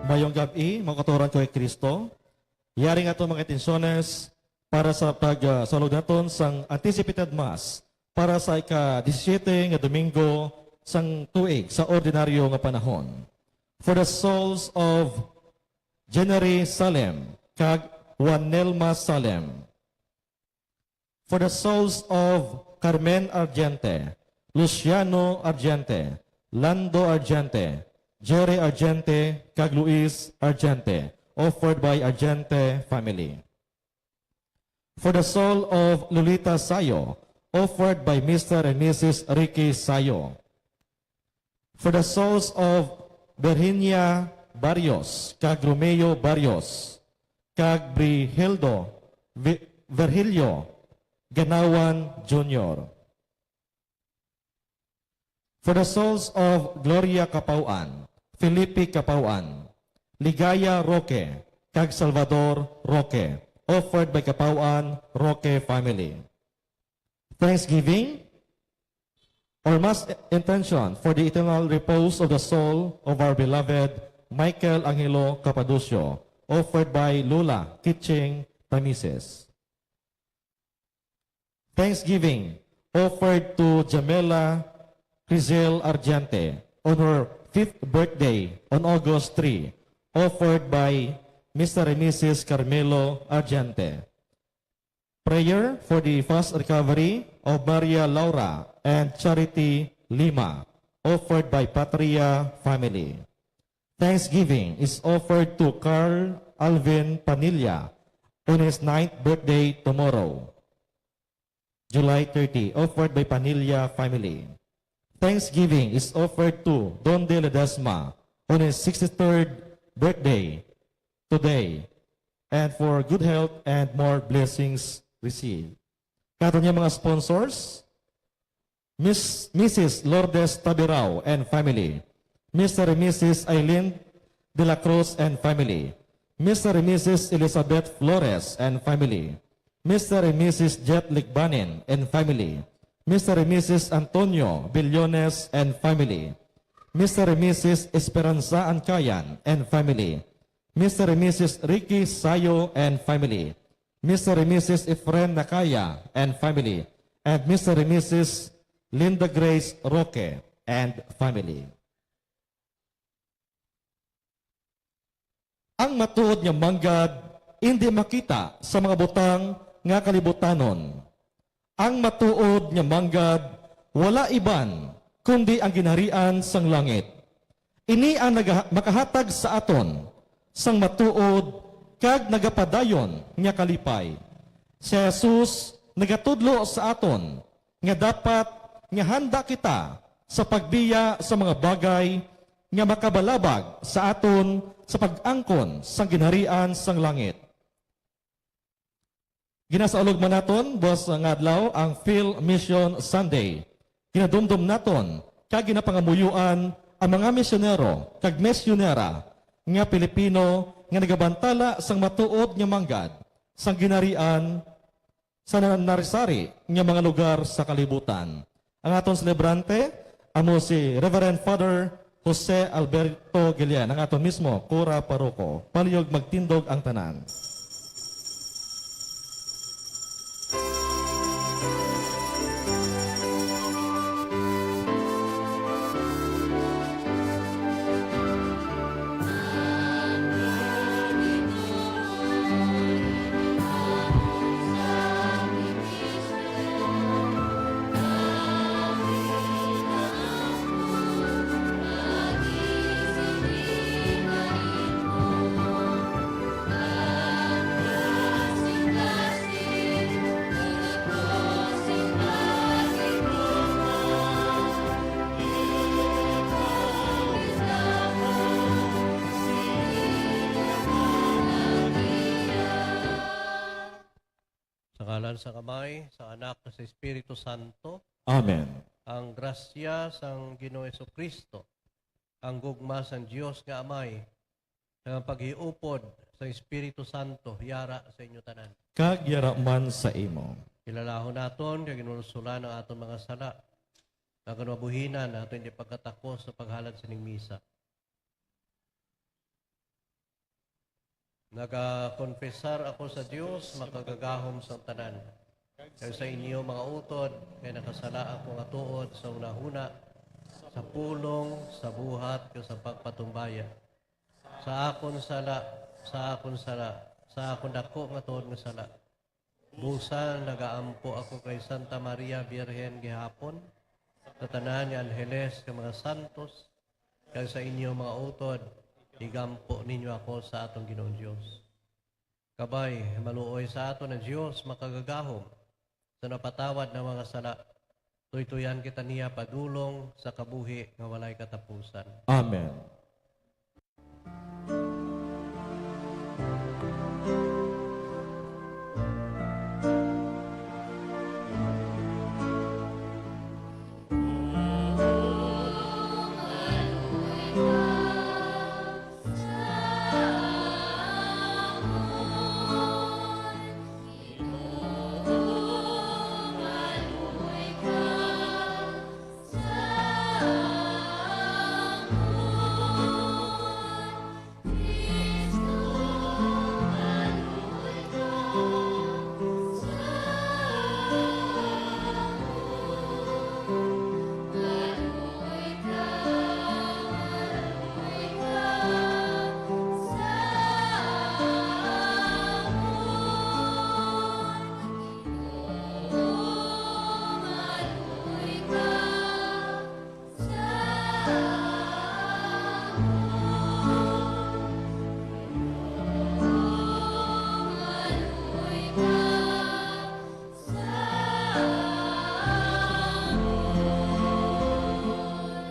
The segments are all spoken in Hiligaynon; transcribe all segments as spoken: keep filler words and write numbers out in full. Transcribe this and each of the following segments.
Mayong gab-i, mga kautoran ko kay Kristo. Yari nga aton mga intensyones para sa pag, ah, saulog naton sang anticipated Mass para sa ika-disisyete nga Domingo sang tuig sa ordinaryo nga panahon. For the souls of Jennery Salem kag Juanelma Salem. For the souls of Carmen Argente, Luciano Argente, Lando Argente, Jerry Argente, kag Luis Argente, offered by Argente family. For the soul of Lolita Sayo, offered by Mister and Missus Ricky Sayo. For the souls of Virginia Barrios, kag Romeo Barrios, kag Brigeldo Vi-, Virgilio Ganawan Junior. For the souls of Gloria Capauan, Felipe Capauan, Ligaya Roque, kag Salvador Roque, offered by Capauan Roque family. Thanksgiving or mass intention for the eternal repose of the soul of our beloved Michael Angelo Capadocio, offered by Lola Kitching Tamises. Thanksgiving offered to Jamela Crizel Argente on her fifth birthday on August three, offered by Mister and Missus Carmelo Argente. Prayer for the fast recovery of Maria Laura and Charity Lima, offered by Patria family. Thanksgiving is offered to Carl Alvin Panilla on his ninth birthday tomorrow, July thirty, offered by Panilla family. Thanksgiving is offered to Donde Ledesma on his sixty-third birthday today, and for good health and more blessings received. Kato niya mga sponsors, Miss, Missus Lourdes Tabirao and family, Mister and Missus Aileen de la Cruz and family, Mister and Missus Elizabeth Flores and family, Mister and Missus Jet Ligbanin and family, Mister and Missus Antonio Billones and family, Mister and Missus Esperanza Ancayan and family, Mister and Missus Ricky Sayo and family, Mister and Missus Efren Nakaya and family, and Mister and Missus Linda Grace Roque and family. Ang matuod nga manggad indi makita sa mga butang nga kalibutanon. Ang matuod nga manggad wala iban kundi ang Ginharian sang langit. Ini ang naga-, makahatag sa aton sang matuod kag nagapadayon nga kalipay. Si Jesus nagatudlo sa aton nga dapat nga handa kita sa pagbiya sa mga bagay nga makabalabag sa aton sa pag-angkon sang Ginharian sang langit. Ginasaulog man naton buas nga adlaw ang Field Mission Sunday. Ginadumdom naton kag ginapangamuyoan ang mga misyonero kag misyonera nga Pilipino nga nagabantala sang matuod nga manggad sang Ginharian sa na-, narisari nga mga lugar sa kalibutan. Ang aton selebrante amo si Reverend Father Jose Alberto Guillen, ang aton mismo kura paroko. Palihog magtindog ang tanan. Sa ngalan sang Amay, sa Anak, kag sa Espiritu Santo. Amen. Ang grasya sang Ginoong Jesu-Cristo, ang gugma sang Dios nga Amay, kag ang paghiupod sang Espiritu Santo yara sa inyo tanan. Kag yara man sa imo. Kilalahon naton kag hinulsulan ang aton mga sala, kag ang mabuhinan naton hindi pagkatakos sa paghalad sining misa. Nagakonfesar ako sa Dios, makagagahom sang tanan, kag sa inyo, mga utod, kay nakasala ako nga tuod sa hunahuna, sa pulong, sa buhat, kag sa pagpatumbaya. Sa akon sala, sa akon sala, sa akon dako nga tuod nga sala. Busa nagaampo ako kay Santa Maria Birhen gihapon, sa tanan nga angeles kag mga santos, kag sa inyo, mga utod, igampo ninyo ako sa aton Ginoong Dios. Kabay, maluoy sa aton ang Dios makagagahom, sa napatawad na mga sala, tuytuyan kita niya padulong sa kabuhi nga walay katapusan. Amen.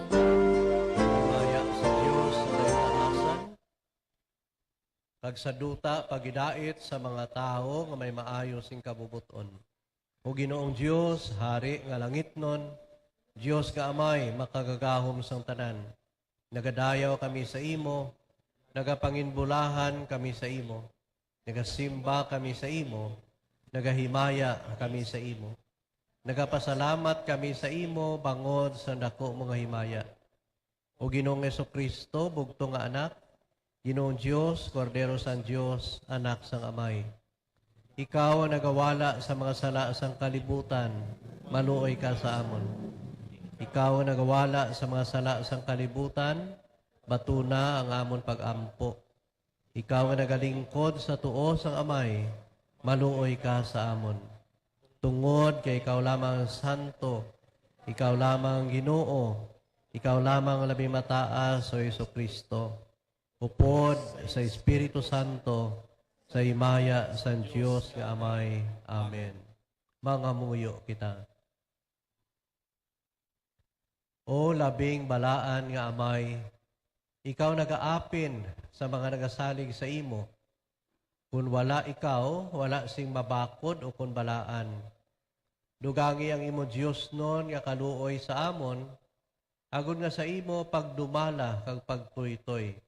Himaya sa Dios sa kataasan, kag sa duta pagidait sa mga tawo nga may maayo sing kabubot-on. O Ginoong Dios, Hari nga langitnon, Dios nga Amay, makagagahom sang tanan, nagadayaw kami sa imo, nagapanginbulahan kami sa imo, nagasimba kami sa imo, nagahimaya kami sa imo. Nagapasalamat kami sa imo bangod sa dako mo nga himaya. O Ginoong Jesu-Cristo, bugtong nga Anak, Ginoong Dios, Kordero sang Dios, Anak sang Amay. Ikaw ang nagawala sa mga sala sang kalibutan, maluoy ka sa amon. Ikaw ang nagawala sa mga sala sang kalibutan, batuna ang amon pag-ampo. Ikaw nga nagalingkod sa tuo sang Amay, maluoy ka sa amon. Tungod kay ikaw lamang ang santo, ikaw lamang ang Ginoo, ikaw lamang ang Labing Mataas, o Jesu-Cristo, upod sa Espiritu Santo, sa himaya sang Dios nga Amay. Amen. Mangamuyo kita. O labing balaan nga Amay, ikaw nagaapin sa mga nagasalig sa imo. Kon wala ikaw, wala sing mabakod ukon balaan. Dugangi ang imo diosnon nga kaluoy sa amon, agod nga sa imo pagdumala kag pagtuytoy,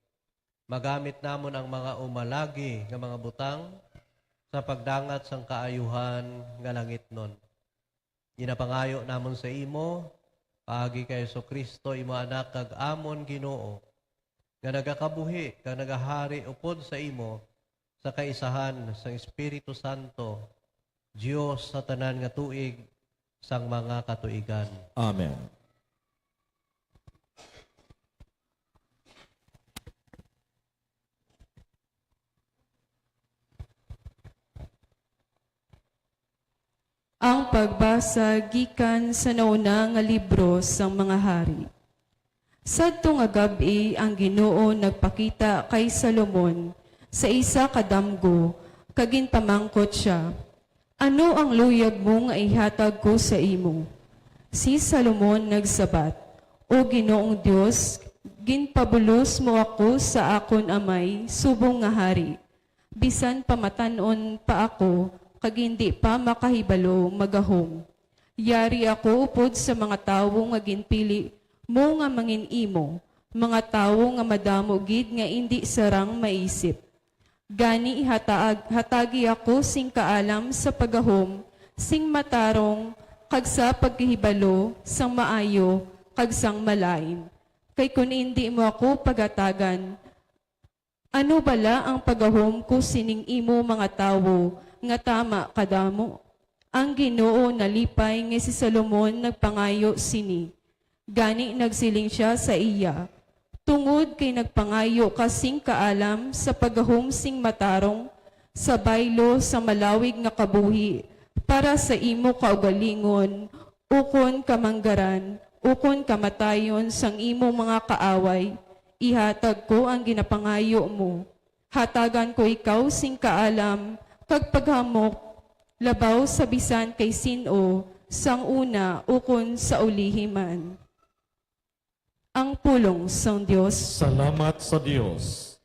magamit namon ang mga umalagi nga mga butang sa pagdangat sang kaayuhan nga langitnon. Ginapangayo namon sa imo, paagi kay Jesu-Cristo, imo Anak kag amon Ginoo, nga nagakabuhi kag nagahari upod sa imo sa kaisahan sang Espiritu Santo, Dios sa tanan nga tuig sang mga katuigan. Amen. Ang pagbasa gikan sa nauna nga libro sang mga hari. Sadto nga gab-i ang Ginoo nagpakita kay Salomon sa isa ka damgo, kag ginpamangkot sia, "Ano ang luyag mo nga ihatag ko sa imo?" Si Salomon nagsabat, "O Ginoong Dios, ginpabulos mo ako sa akon amay subong nga hari. Bisan pa matan-on pa ako kag indi pa makahibalo magahom, yari ako upod sa mga tawo nga ginpili mo nga mangin-imo, mga tawo nga madamo gid nga indi sarang maisip. Gani ihataag, hatagi ako sing kaalam sa paggahom, sing matarong, kag sa pagkahibalo sang maayo kag sang malain. Kay kon indi mo ako paghatagan, Ano bala ang pagahom ko sining imo mga tawo nga tama kadamo? Ang Ginoo nalipay nga si Solomon nagpangayo sini. Gani nagsiling sia sa iya, "Tungod kay nagpangayo ka sing kaalam sa pagahom sing matarong, sa baylo sa malawig nga kabuhi, para sa imo kaugalingon, ukon kamanggaran, ukon kamatayon sang imo mga kaaway, ihatag ko ang ginapangayo mo. Hatagan ko ikaw sing kaalam kag paghamok labaw sa bisan kay sin-o, sang una ukon sa ulihi man." Ang pulong sang Dios. Salamat sa Dios.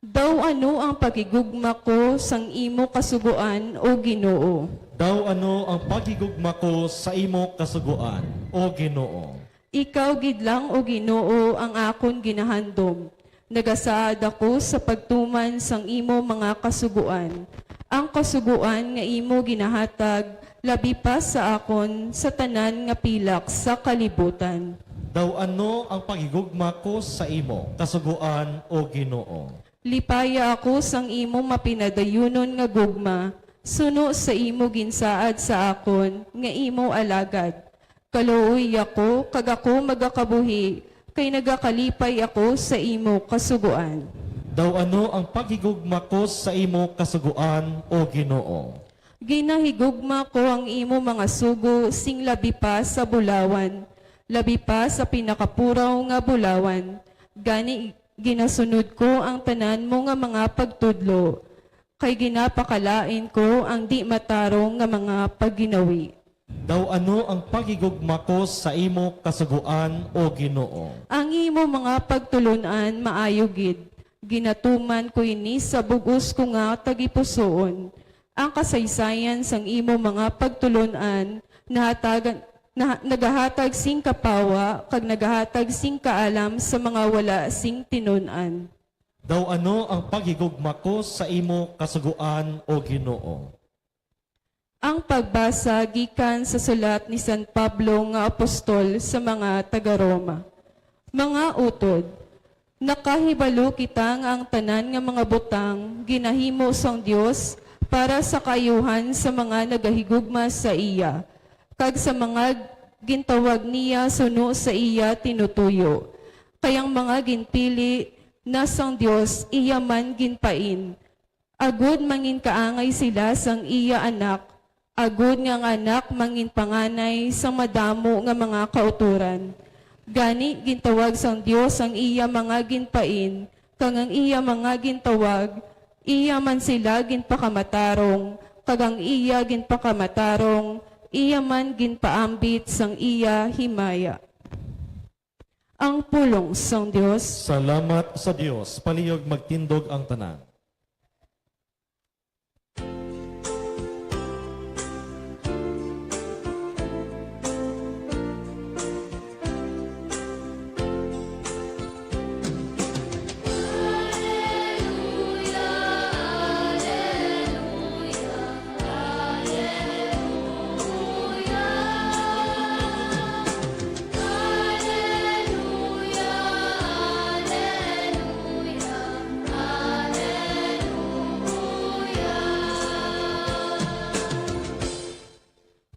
Daw ano ang paghigugma ko sang imo kasugoan, O Ginoo? Daw ano ang paghigugma ko sa imo kasugoan, O Ginoo? Ikaw gid lang, O Ginoo, ang akon ginahandom. Nagasaad ako sa pagtuman sang imo mga kasugoan, ang kasugoan nga imo ginahatag labi pa sa akon sa tanan nga pilak sa kalibutan. Daw ano ang paghigugma ko sa imo kasugoan, O Ginoo? Lipaya ako sang imo mapinadayunon nga gugma, suno sa imo ginsaad sa akon nga imo alagad. Kaluoy ako, kag ako magakabuhi, kay nagakalipay ako sa imo kasugoan. Daw ano ang paghigugma ko sa imo kasugoan, O Ginoo? Ginahigugma ko ang imo mga sugo sing labi pa sa bulawan, labi pa sa pinakapuraw nga bulawan. Gani, ginasunod ko ang tanan mo nga mga pagtudlo, kay ginapakalain ko ang di matarong nga mga pagginawi. Daw ano ang paghigugma ko sa imo kasugoan, O Ginoo? Ang imo mga pagtulon-an maayo gid. Ginatuman ko ini sa bug-os ko nga tagipusoon. Ang kasaysayan sang imo mga pagtulon-an nahatagan, nah-, nagahatag sing kapawa kag nagahatag sing kaalam sa mga wala sing tinun-an. Daw ano ang paghigugma ko sa imo kasugoan, O Ginoo? Ang pagbasa gikan sa sulat ni San Pablo nga apostol sa mga taga-Roma. Mga utod, nakahibalo kita nga ang tanan nga mga butang ginahimo sang Dios para sa kaayuhan sa mga nagahigugma sa iya, kag sa mga gintawag niya suno sa iya tinutuyo. Kay ang mga ginpili na sang Dios iya man ginpain, agod manginkaangay sila sang iya Anak, agod nga ang Anak manginpanganay sang madamo nga mga kautoran. Gani, gintawag sang Dios ang iya mga ginpain, kag ang iya mga gintawag, iya man sila ginpakamatarong, kag ang iya ginpakamatarong, iya man ginpaambit sang iya himaya. Ang pulong sang Dios. Salamat sa Dios. Palihog magtindog ang tanan.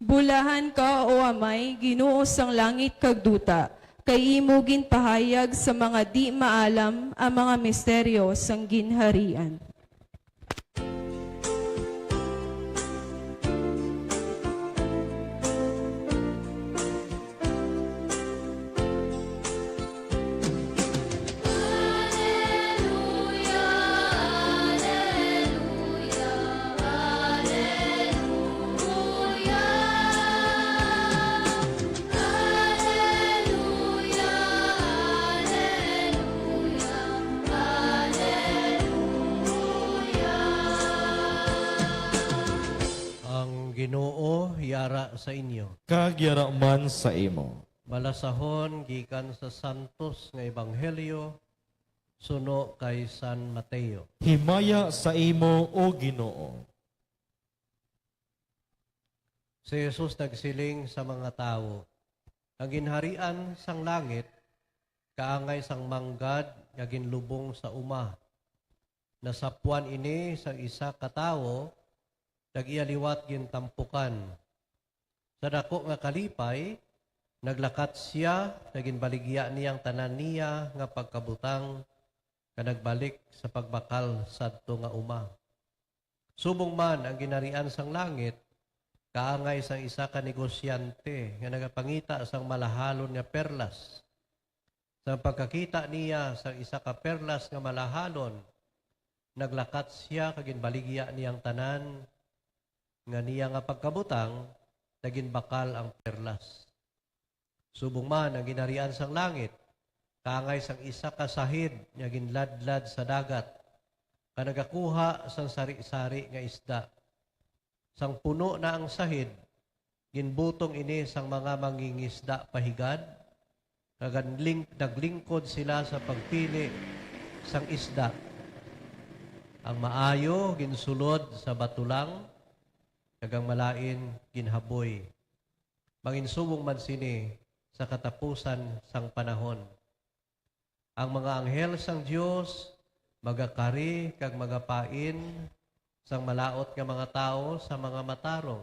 Bulahan ka, O Amay, Ginoo sang langit kag duta, kay imo ginpahayag sa mga di maalam ang mga misteryo sang Ginharian. Ang Ginoo yara sa inyo. Kag yara man sa imo. Balasahon gikan sa santos nga ebanghelyo suno kay San Mateo. Himaya sa imo, O Ginoo. Si Jesus nagsiling sa mga tawo, "Ang ginharian sang langit kaangay sang manggad nga ginlubong sa uma, Nasapwan ini sang isa ka tawo, kag iya liwat gintampukan. Sa daku nga kalipay, naglakat sia kag ginbaligya niya ang tanan niya nga pagkabutang, kag nagbalik sa pagbakal sadto nga uma. Subong man ang ginharian sang langit kaangay sang isa ka negosyante nga nagapangita sang malahalon nga perlas. Sa pagkakita niya sang isa ka perlas nga malahalon, naglakat sia kag ginbaligya niya ang tanan nga niya nga pagkabutang, kag ginbakal ang perlas. Subong man ang ginharian sang langit kaangay sang isa ka sahid nga ginladlad sa dagat, kag nagakuha sang sari-sari nga isda. Sang puno na ang sahid, ginbutong ini sang mga mangingisda pa higad, kag nagling-, naglingkod sila sa pagpili sang isda. Ang maayo ginsulod sa batulang, kag ang malain ginhaboy. Manginsubong man sini sa katapusan sang panahon. Ang mga anghel sang Dios magakari kag magapain sang malaut nga mga tawo sa mga matarong,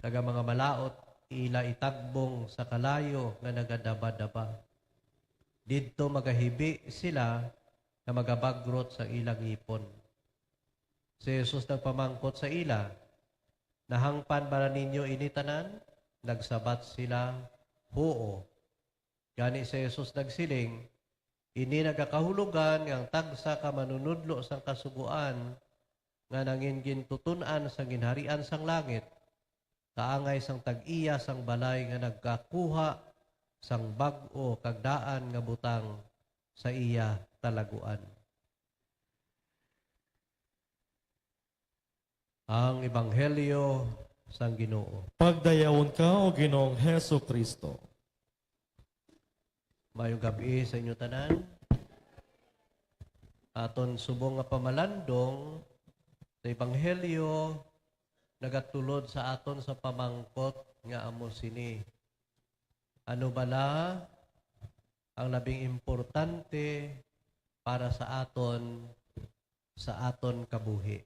kag ang mga malaut ila itagbong sa kalayo nga nagadabadaba. Didto magahibi sila nga magabagrot sa ila ngipon. Si Jesus nagpamangkot sa ila, "Nahangpan bala ninyo ini tanan?" Nagsabat sila, "Huo." Gani si Jesus nagsiling, "Ini nagakahulogan nga ang tagsa ka manunodlo sang Kasugoan nga nangin gintuton-an sang ginharian sang langit, kaangay sang tag-iya sang balay nga nagkakuha sang bag-o kag daan nga butang sa iya talaguan." Ang Ebanghelyo sang Ginoo. Pagdayawon ka, O Ginoong Jesu-Cristo. Mayong gab-i sa inyo tanan. Aton subong nga pamalandong sa Ebanghelyo nagatulod sa aton sa pamangkot nga amo sini: Ano bala ang labing importante para sa aton, sa aton kabuhi?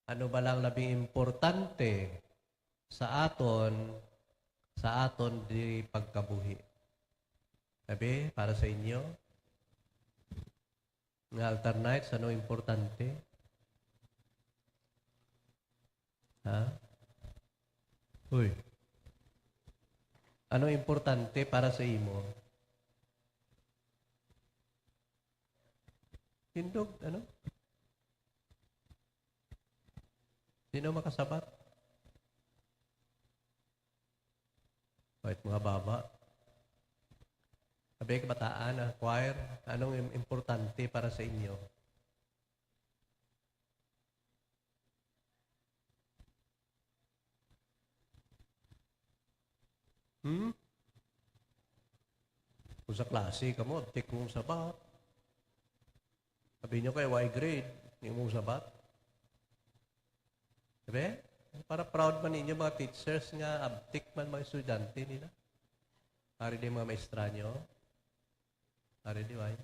Ano bala ang labing importante sa aton, sa aton di pagkabuhi? Abi, para sa inyo, nga alternate, ano importante? Ha? Uy. Ano importante para sa imo? Tindog, ano? Sino makasabat? Wait, mga baba. Abi, kabataan, ah, choir, anong im-, importante para sa inyo? Hmm? Kung sa klase kamo, abtik mo sabat. Abi nyo kay Y grade, di mo sabat. Sabi? Para proud man ninyo mga teachers nga abtik man mga estudyante nila. Ari di mga maestra nyo. Ari di, why?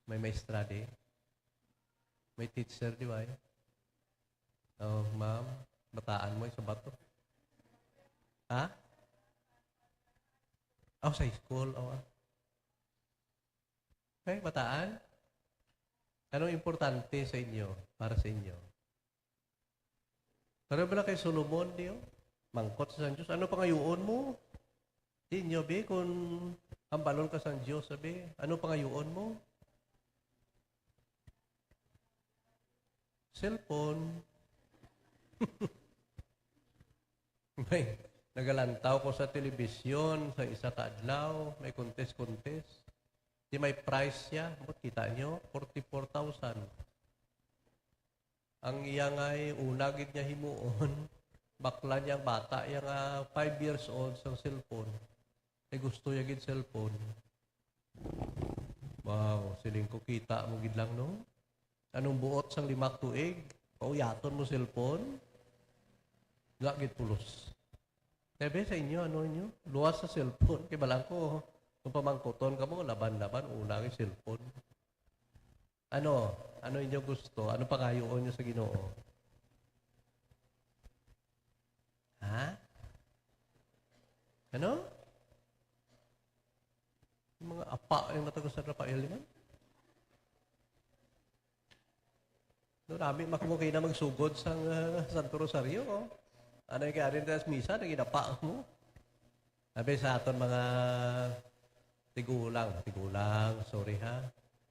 May maestra di. May teacher di, why? Oh, ma'am, bataan mo sa bato. Ha? Oh, sa school, oh. Ah. Okay, bataan? Anong importante sa inyo, para sa inyo? Pero bala kay Solomon, di, oh? Mangkot sa sang Dios, "Ano pangayuon mo?" Di inyo, bi, kung hambalon ka sang Dios, sabi, "Ano pangayuon mo?" Cellphone. May, nagalantaw ko sa telebisyon sa isa ka adlaw, may contest-contest. Di may prize siya, ambot kita nyo, forty-four thousand. Ang iya nga'y una gid niya himuon, bakla niya ang bata, iya nga five years old, sang cellphone. Ay gusto niya gid cellphone. Wow, siling ko, kita mo gid lang, no? Anong buot sang lima ka tuig? Pauyaton mo cellphone? Nga gid pulos. Tebe sa inyo, ano inyo? Luwas sa cellphone. Kay balang ko, kung pamangkuton ka mo, laban-laban, una ang cellphone. Ano? Ano inyo gusto? Ano pangayuon nyo sa Ginoo? Ha? Ano? Yung mga apa yung mata ko sa Rafael man? No, nami makumuki na magsugod sang, ah, Santo Rosario, oh. Ano yung kaya rin sa misa, naginapa mo? Sabi sa aton mga tigulang, tigulang, sorry ha,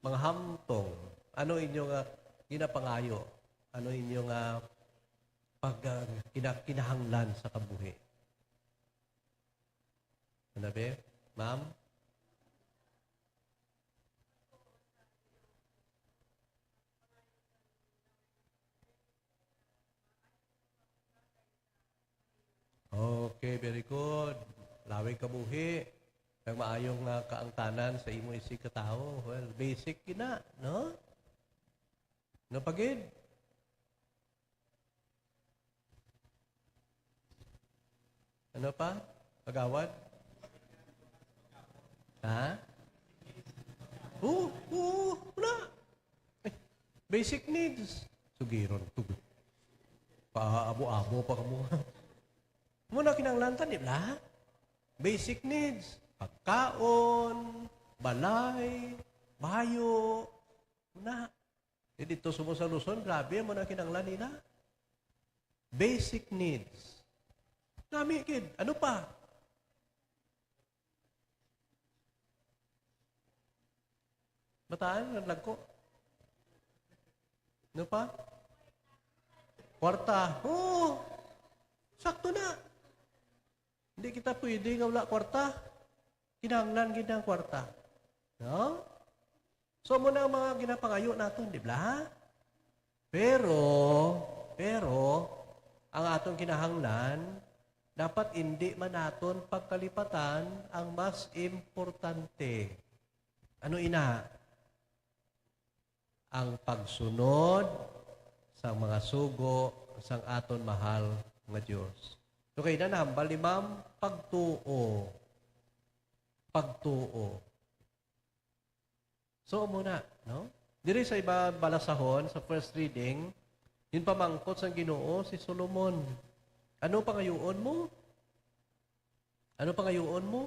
mga hamtong, ano inyo nga ginapangayo? Ano inyo nga pag, ah, kina-, kinahanglan sa kabuhi? Ano, be? Ma'am? Okay, very good. Lawig kabuhi. Kag maayong, ah, kaangtanan sa imo isig ka tawo. Well, basic gina, no? Ano pa gid? Ano pa? Kagawad? Ha? Oo, oo, wala. Eh, basic needs. Sugiron to. Paabo-abo pa kamo. Muna kinahanglan ta, di ba? Basic needs. Pagkaon, balay, bayo. Muna. Di dito sumo sa Luzon, grabe mo na kinahanglan nila. Basic needs. Nami kid, ano pa? Bataan, naglag ko. Ano pa? Kwarta. Oo. Sakto na. Hindi kita pwede nga wala kwarta. Kinahanglan gid ang kwarta. No? So, mo na ang mga ginapangayo naton, di ba? Pero, pero, ang aton kinahanglan, dapat indi man naton pagkalipatan ang mas importante. Ano ina? Ang pagsunod sa mga sugo sang aton mahal nga Dios. So, kay na nahambal ni Ma'am, pagtuo. Pagtuo. So, muna, no? Diri sa iba balasahon, sa first reading, yung pamangkot sang Ginoo si Solomon. Ano pangayuon mo? Ano pangayuon mo?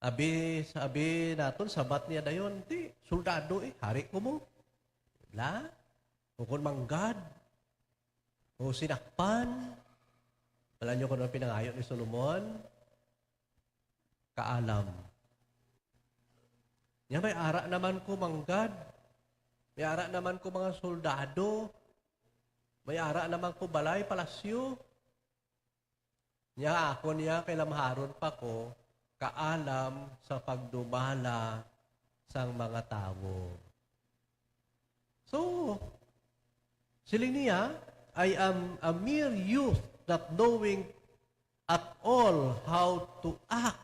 Abi, sa abi naton, sabat niya dayon, "Di, soldado eh, hari ko mo." Bla? O kung manggad, o sinakpan. Alam niyo kung ano pinangayo ni Solomon? Kaalam. Niya may ara naman ko manggad. May ara naman ko mga soldado. May ara naman ko balay, palasyo. Niya ako niya kay lamharon pa ko kaalam sa pagdumala sang mga tawo. So, siling niya, "I am a mere youth, not knowing at all how to act.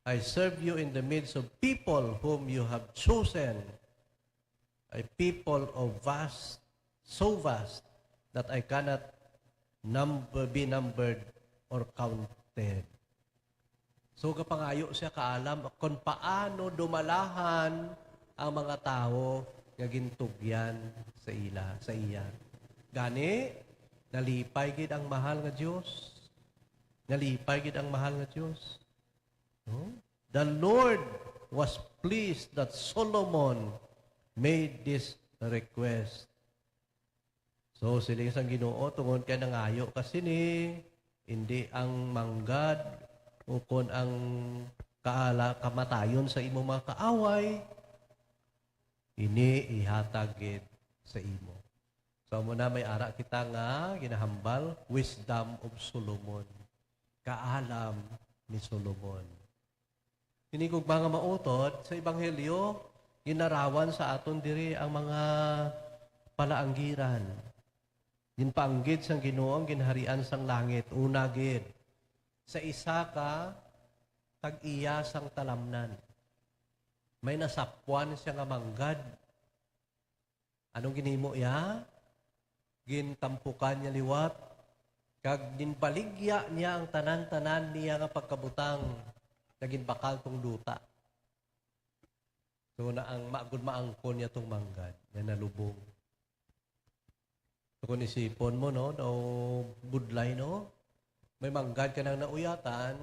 I serve you in the midst of people whom you have chosen, a people of vast, so vast that I cannot number, be numbered or counted." So, kapangayo siya kaalam kung paano dumalahan ang mga tawo nga gintugyan sa ila, sa iya. Gani, nalipay gid ang mahal nga Dios. Nalipay gid ang mahal nga Dios. No? The Lord was pleased that Solomon made this request. So, siling sang Ginoo, tungod kay nangayo ka sini, indi ang manggad, ukon ang kaala, kamatayon sa imo mga kaaway, ini ihatag gid sa imo. So, amo na may ara kita nga ginahambal, wisdom of Solomon. Kaalam ni Solomon. Ini gugma nga mautod sa Ebanghelyo, ginlarawan sa aton diri ang mga palaanggiran. Ginpaanggid sang Ginoo ang ginharian sang langit, una gid, sa isa ka tag-iya sang talamnan. May nasapwan siya nga manggad. Anong ginhimo iya? Gintampukan niya liwat, kag ginbaligya niya ang tanan-tanan niya nga pagkabutang nga ginbakal tong duta. So, na ang magud maangkon niya tong manggad nga nalubong. So, kung isipon mo, no, daw budlay, no? May manggad ka nang nauyatan,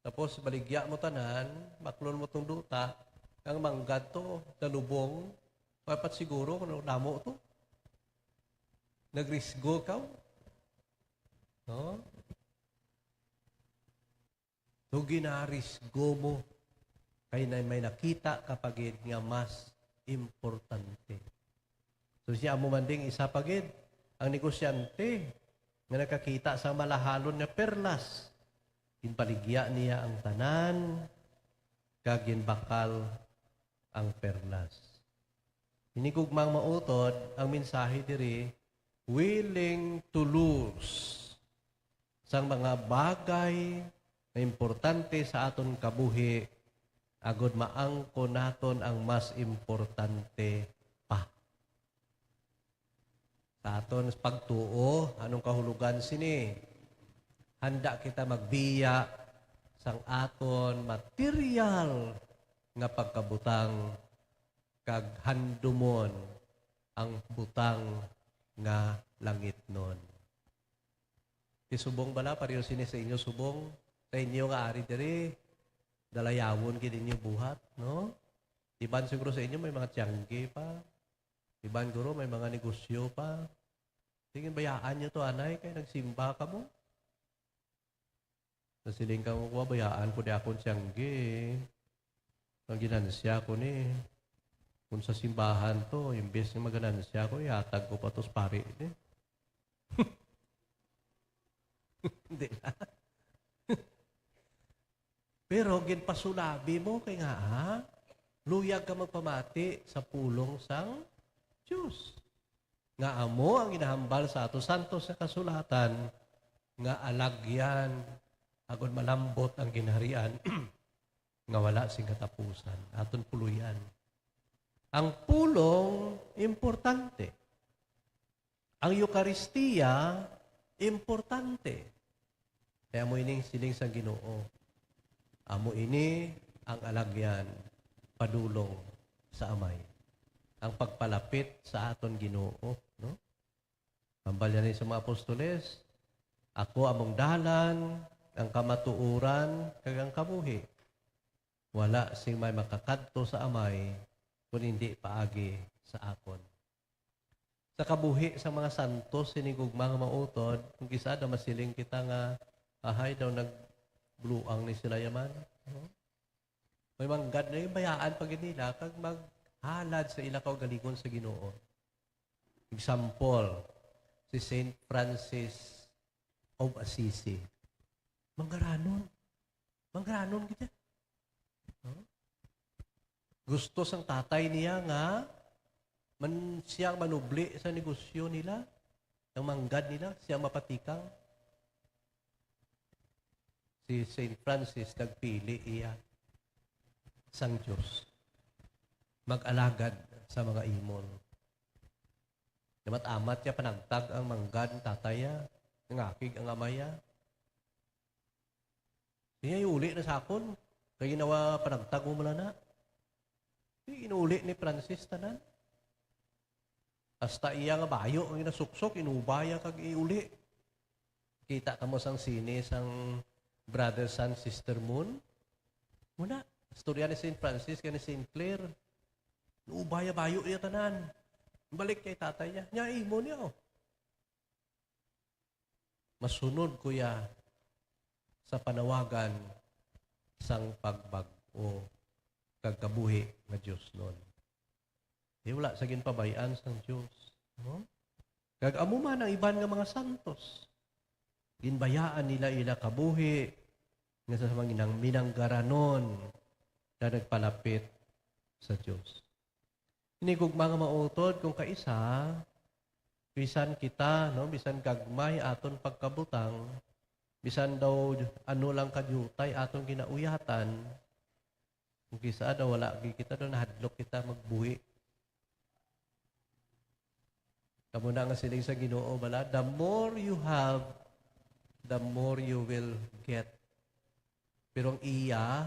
tapos baligya mo tanan, baklon mo tong duta, ang manggad to, nalubong, dapat siguro, kung damo to. Nagrisgo ka, no? So, ginarisgo mo kay na may nakita ka pa gid nga mas importante. So, siya amo man ding isa pa gid, ang negosyante nga nakakita sa malahalon nga perlas. Ginbaligya niya ang tanan, kag ginbakal ang perlas. Ini gugmang mautod, ang mensahe diri, willing to lose sang mga bagay nga importante sa aton kabuhi, agod maangkon naton ang mas importante pa. Sa aton pagtuo, anong kahulogan sini? Handa kita magbiya sang aton material nga pagkabutang kag handumon ang butang nga langitnon. Ti subong bala, pareho sini sa inyo subong, sa inyo nga ari diri, dalayawon gid inyo buhat, no? Iban siguro sa inyo may mga tiyangge pa. Iban guro may mga negosyo pa. Sige, bayaan nyo to, anay, kay nagsimba ka mo. Nasiling ka mo, "Kuwa, bayaan ko di akong tiyangge. Ang ginansya ko ni. Kung sa simbahan to, imbes nga maganansya ko, ihatag ko pa to sa pari ni." Hindi na. Pero ginpasulabi mo kay nga, ha? Luyag ka magpamati sa pulong sang Dios. Nga amo ang ginahambal sa ato santos nga kasulatan, nga alagyan agod malambot ang ginharian nga wala sing katapusan. Aton puloy-an. Ang pulong importante. Ang Eukaristiya importante. Kaya amo ining siling sang Ginoo. Amo ini ang alagyan padulong sa Amay. Ang pagpalapit sa aton Ginoo, no? Hambal niya ni sa mga apostoles, "Ako among dalan, ang kamatuoran, kag ang kabuhi. Wala sing may makakadto sa Amay kun indi paagi sa akon." Sa kabuhi sa mga santos, sini gugma nga mautod, kung kis-a daw masiling kita nga, "Ahay daw, nagbluang ni sila yaman." No? May manggad na yung bayaan pa gid nila kag maghalad sa ila kaugalingon sa Ginoo. Example, si Saint Francis of Assisi. Manggaranon. Manggaranon kita. No? Gusto sang tatay niya nga man siya manubli sa negosyo nila, ang manggad nila, siya mapatikang. Si Saint Francis nagpili iya sang Dios. Mag-alagad sa mga imol. Namat-amat niya panagtag ang manggad ng tatay niya, nangakig ang amay niya. Siya iuli na sa akon, kay ginawa panagtag mo man na. Di inuuli ni Francis tanan. Hasta iya nga bayo ang ginasuksok, inubaya kag iuli. Kita kamo sang sini sang Brother Sun, Sister Moon? Muna, istorya ni Saint Francis kag ni Saint Clare. Inubaya bayo iya tanan. Balik kay tatay niya. Nya imo niya, oh. Masunod ko ya sa panawagan sang pagbag-o kag kabuhi nga Dios nun. Di wala sa ginpabay-an sang Dios. No? Kag amo man ang iban nga mga santos. Ginbayaan nila ila kabuhi nga sa mga minang-, minanggaranon na nagpalapit sa Dios. Ini gugma nga mautod kung kaisa, bisan kita, no, bisan gagmay aton pagkabutang, bisan daw ano lang kadiyutay aton ginauyatan, kung kis-a daw wala gid kita, daw nahadlok kita magbuhi. Kamo na nga siling sa Ginoo bala, "The more you have, the more you will get." Pero ang iya,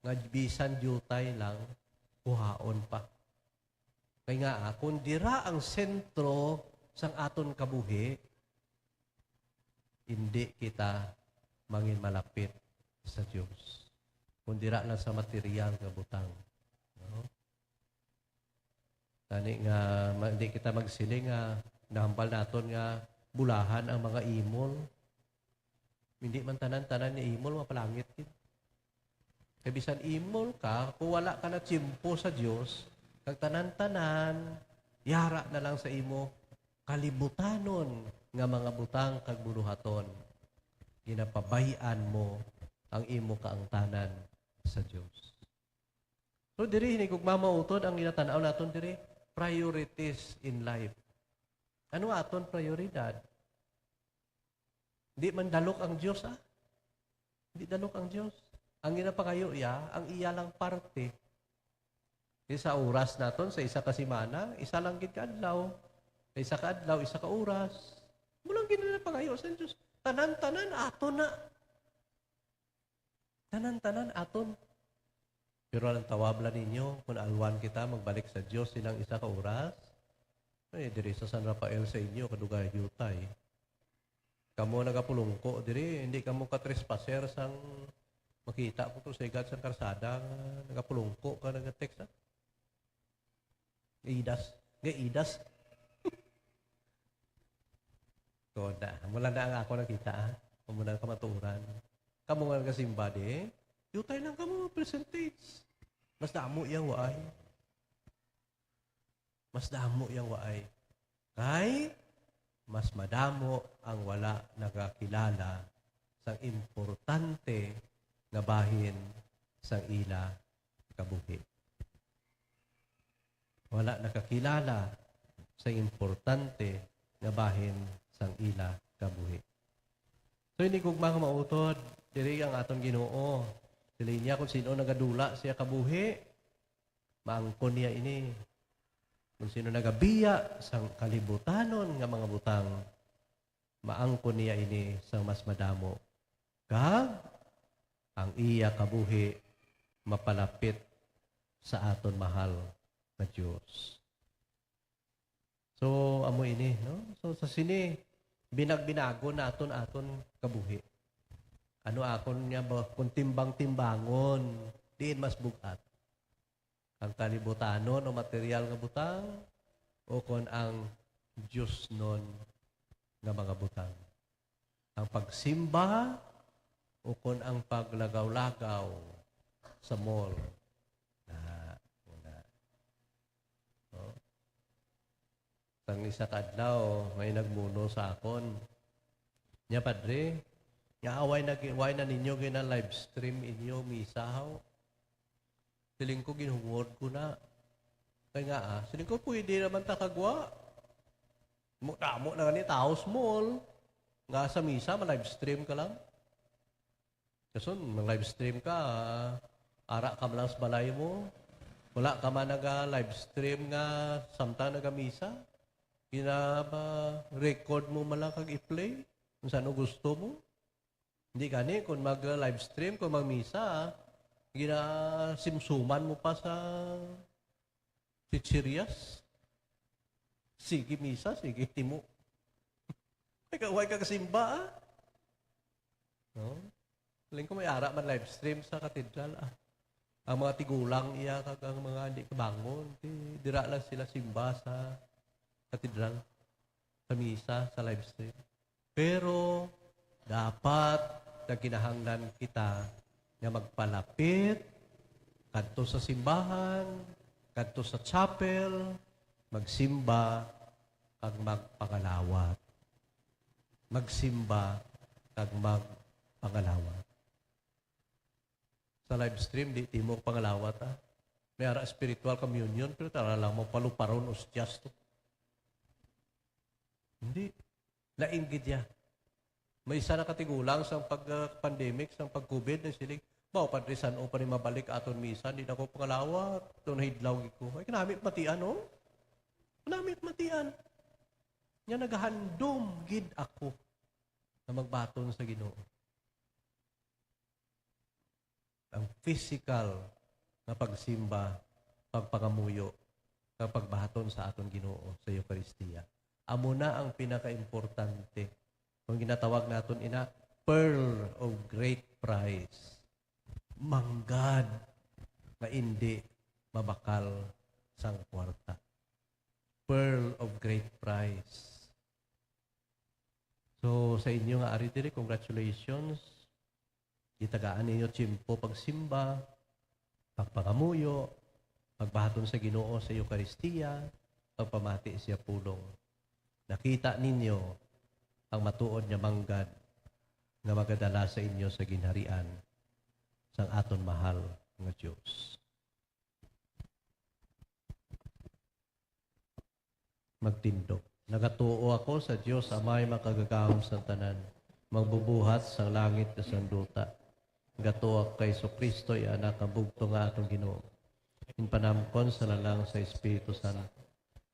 nga bisan diutay lang, kuhaon pa. Kay nga, ah, kung dira ang sentro sang aton kabuhi, hindi kita mangin malapit sa Dios. Kung dira lang sa material nga butang. No? Tani nga, ma-, hindi kita magsiling nga nahambal naton nga bulahan ang mga imol. Hindi man tanan-tanan nga imol mapalangit gid. Kay bisan imol ka, kung wala ka na tiyempo sa Dios, kag tanan-tanan, yara na lang sa imo kalibutanon nga mga butang kag buluhaton, ginapabay-an mo ang imo kaangtanan sa Dios. So, diri, hinigugma mautod ang ginatan-aw naton diri, priorities in life. Ano aton prioridad? Di man dalok ang Dios, ah. Di dalok ang Dios. Ang ginapangayo iya, ang iya lang parte. Di sa oras naton, sa isa ka semana, isa lang gid ka adlaw. Sa isa ka adlaw, isa ka oras. Mo lang gid na pangayo sa Dios. Tanan-tanan, ato na. Tanan-tanan aton. Pero ang tawablan ninyo, kung alwan kita magbalik sa Dios silang isa ka oras, eh, diri sa San Rafael sa inyo, kadugay diutay. Kamo nagapulungko diri, hindi kamo ka trespasser sang makita ko to sa igad sang karsada nga nagapulungko ka, nag-text, ah. Idas. Nga idas. Ko na. Mula na ang ako nakita, ah. Mula na kamaturan. Kamo nga nagasimba di, diutay lang kamo percentage. Mas damo yang waay. Mas damo yang waay. Kay mas madamo ang wala nakakilala sang importante nga bahin sang ila kabuhi. Wala nakakilala sa importante nga bahin sang ila kabuhi. So, ini gugma nga mautod, diri ang aton Ginoo. Siling niya, kung sino nagadula siya kabuhi, maangkon niya ini. Kung sino nagabiya sang kalibutanon nga mga butang, maangkon niya ini sang mas madamo. Kag ang iya kabuhi mapalapit sa aton mahal nga Dios. So, amo ini, no? So, sa sini, binag-binagon naton aton kabuhi. Ano akon nga ba, kung timbang-timbangon, diin mas bug-at? Ang kalibutanon o material nga butang, o kon ang diosnon nga mga butang? Ang pagsimba, o kon ang paglagaw-lagaw sa mall? Na, wala. No? Sang isa ka adlaw, may nagmuno sa akon. Nya, "Padre, nga away na, way na ninyo gina-live stream inyo misa, haw?" Siling ko, "Ginhungod ko na." Kay nga, ah, siling ko, "Pwede naman ta kagwa. Mo, damo na gani tawo sa mall. Nga sa misa, ma-live stream ka lang." Kason, mag-live stream ka, ah, ara ka man lang sa balay mo. Wala ka man naga-live stream nga samtang nagamisa. Gina-record mo man lang kag i-play kung saan gusto mo. Hindi gani, kung mag-live stream, kung magmisa, ginasimsuman mo pa sa chichirias. Sige misa, sige timo. Ay, ka-, way ka kasimba, ah. No? Galing ko may ara man live stream sa katedral, ah. Ang mga tigulang iya kag ang mga hindi kabangon, di, dira lang sila simba sa katedral, sa misa, sa live stream. Pero dapat nagkinahanglan kita nga magpalapit kadto sa simbahan, kadto sa chapel, magsimba, kag magpangalawat. Magsimba kag magpangalawat. Sa live stream, di timo pangalawat, ah. May ara spiritual communion, pero tara lang mo paluparon, ostias to. Hindi. Lain gid ya. May isa na katigulang sang pag, ah, pandemic, sang pag-COVID, na siling, "Baw, Padre, san-o pa ni mabalik aton misa? Di na ko pangalawat. Doon hidlaw gid ko." Ay, kanami matian, no? Kanami matian. Nya nagahandom gid ako nga magbaton sa Ginoo. Ang physical nga pagsimba, pagpangamuyo kag pagbaton sa aton Ginoo sa Eucharistia. Amo na ang pinakaimportante. Kung ginatawag naton ina, pearl of great price. Manggad nga indi mabakal sang kwarta. Pearl of great price. So, sa inyo nga ari diri, congratulations. Gitagaan ninyo tiyempo pagsimba, pagpangamuyo, pagbaton sa Ginoo sa Eucharistia, pagpamati siya pulong. Nakita ninyo ang matuod nga manggad nga magadala sa inyo sa ginharian sang aton mahal nga Dios. Magtindog. Nagatuo ako sa Dios Amay makagagahom sa tanan, magbubuhat sang langit kag sang duta. Nagatuo ako kay Jesu-Cristo, iya Anak nga bugtong nga aton Ginoo. Ginpanamkon sa lalang sa Espiritu Santo.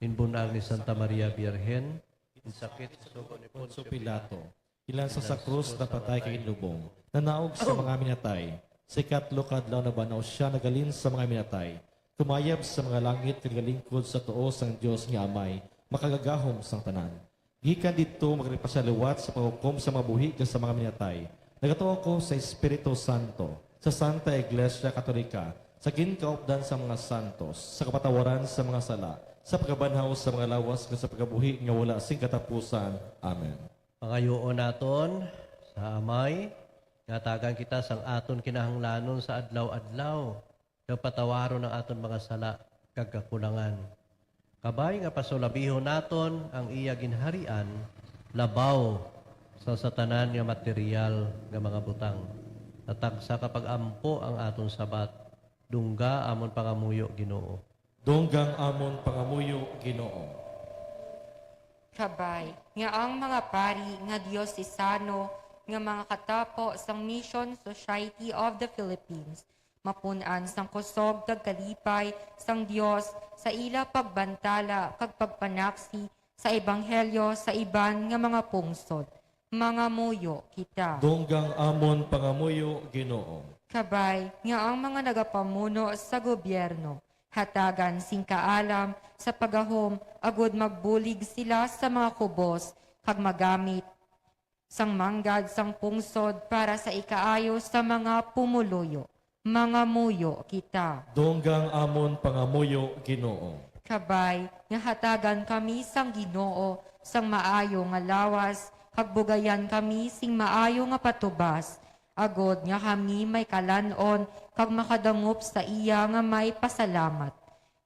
Ginbun-ag ni Santa Maria Birhen. Ginsakit sa sugo ni Poncio Pilato. Ginlansa sa krus, napatay kag ginlubong. Nanaog sa mga minatay. Sa ikatlo ka adlaw nabanhaw sia naghalin sa mga minatay. Kumayab sa mga langit kag nagalingkod sa tuo sang Dios nga Amay, makagagahom sang tanan. Gikan didto magpasaliwat sa paghukom sa mga buhi kag sa mga minatay. Nagatuo ako sa Espiritu Santo, sa Santa Iglesia Katolika, sa ginkaupdan sang mga santos, sa kapatawaran sa mga sala, sa pagkabanhaw sa mga lawas, kag sa pagkabuhi nga wala sing katapusan. Amen. Pangayuon naton sa Amay nga hatagan kita sang aton kinahanglanon sa adlaw-adlaw, kag patawaron ang aton mga sala kag kakulangan. Kabay nga pasulabihon naton ang iya ginharian labaw sa, sa tanan nga material nga mga butang. Natagsa ka pag-ampo ang aton sabat. Dungga amon pangamuyo, Ginoo. Dungga ang amon pangamuyo, Ginoo. Kabay nga ang mga pari nga diosesano nga mga katapo sang Mission Society of the Philippines mapun-an sang kusog kag kalipay sang Dios sa ila pagbantala kag pagpanaksi sa ebanghelyo sa iban nga mga pungsod. Mangamuyo kita. Dungga ang amon pangamuyo, Ginoo. Kabay nga ang mga nagapamuno sa gobyerno hatagan sing kaalam sa pagahom, agud magbulig sila sa mga kubos kag magamit sang manggad sang pungsod para sa ikaayo sa mga pumuluyo. Mangamuyo kita. Dungga ang amon pangamuyo, Ginoo. Kabay nga hatagan kami sang Ginoo sang maayo nga lawas, kag bugayan kami sing maayo nga patubas, agod nga kami may kalan-on kag makadangop sa iya nga may pasalamat.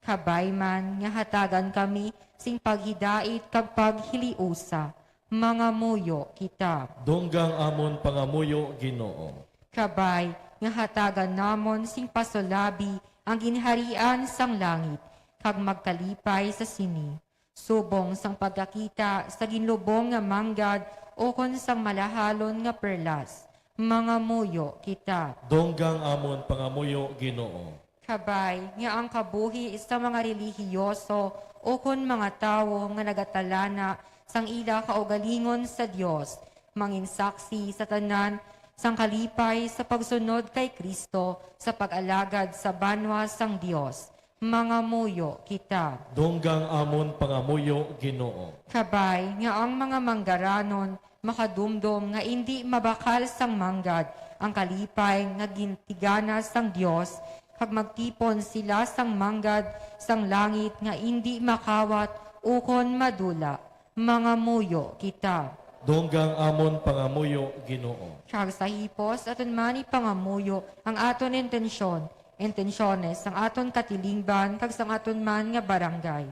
Kabay man nga hatagan kami sing paghidait kag paghiliusa. Mangamuyo kita. Dungga ang amon pangamuyo, Ginoo. Kabay nga hatagan namon sing pasulabi ang ginharian sang langit, kag magkalipay sa sini, subong sang pagkakita sa ginlubong nga manggad ukon sang malahalon nga perlas. Mangamuyo kita. Dungga ang amon pangamuyo, Ginoo. Kabay nga ang kabuhi sa mga relihiyoso ukon mga tawo nga nagatalana sang ila kaugalingon sa Dios manginsaksi sa tanan sang kalipay sa pagsunod kay Cristo sa pag-alagad sa banwa sang Dios. Mangamuyo kita. Dungga ang amon pangamuyo, Ginoo. Kabay nga ang mga manggaranon makadumdom nga indi mabakal sang manggad ang kalipay nga gintigana sang Dios, kag magtipon sila sang manggad sang langit nga indi makawat ukon madula. Mangamuyo kita. Dungga ang amon pangamuyo, Ginoo. Kag sa hipos aton man ipangamuyo ang aton intensyon, intensyones sang aton katilingban kag sang aton man nga barangay.